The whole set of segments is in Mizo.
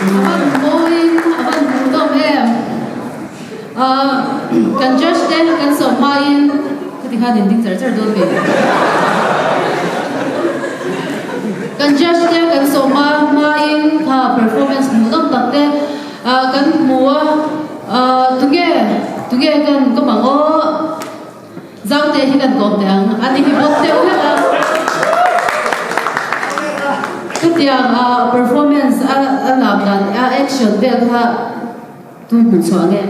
A van mawiin a van hmuhnawm em. Kan judge te kan sawm hmain khati khan in ding char char dawn ve. Kan judge te kan sawm hma hmain kha performance hmuhnawm tak te kan hmu a. Tunge tunge kan kawm ang aw. Zaute hi kan kawm teh ang, a ni hi bawk deuh hlek a. Chutiang a performance a a lak dan a action vel kha tu hmuh chhuah nge?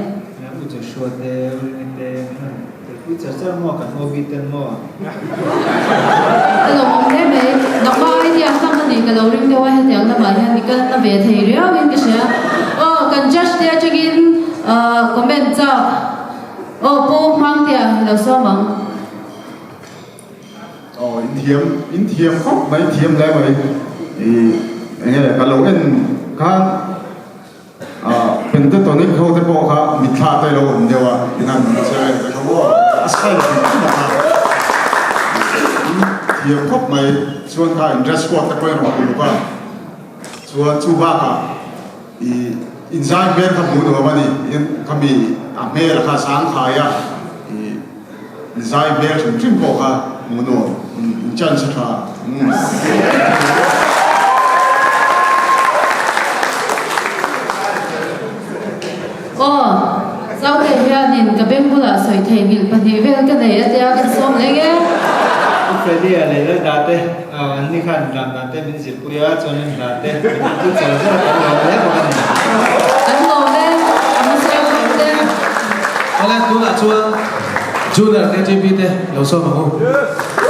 U Joshua te, U Rini te min han telpui char char maw kan OB ten maw? Ka lo awm hle mai, nangmah idea hlang a nih ka lo ring deuh a, hetiang lamah hian i kal na ve thei riau in ka hria. Aw kan judge te atangin comment chak. Aw Pu Hmangtea i lo sawm ang. Aw in thiam in thiam khawp mai thiam hle mai i enge ka lo en khan ah pentatonic ho te pawh kha mitthla te lo awm deuh a in han che ka tho maw a style hrim hrim a kha in thiam khawp mai chuan kha in dress code te pawh in rawn uluk a chuan chu bakah I inzai hmel kha hmuh nuam a ni. In kha mi a hmel kha sang khai a, i inzai hmel hrim hrim pawh kha hmuh nuam. In chance a tha. Aw, Zaute hianin ka beng bulah sawi theihnghilh pahnih vel ka nei a tia kan sawm leng e. Pu Freddy-a leh Lalda te an ni khan lam dan te min zirpui a, chuanin hla te min entu char char a kan lawm hle bawk a ni. Kan lawm e, a hmasa ber te. Awle, tunah chuan Junior KGB te lo sawm ang u.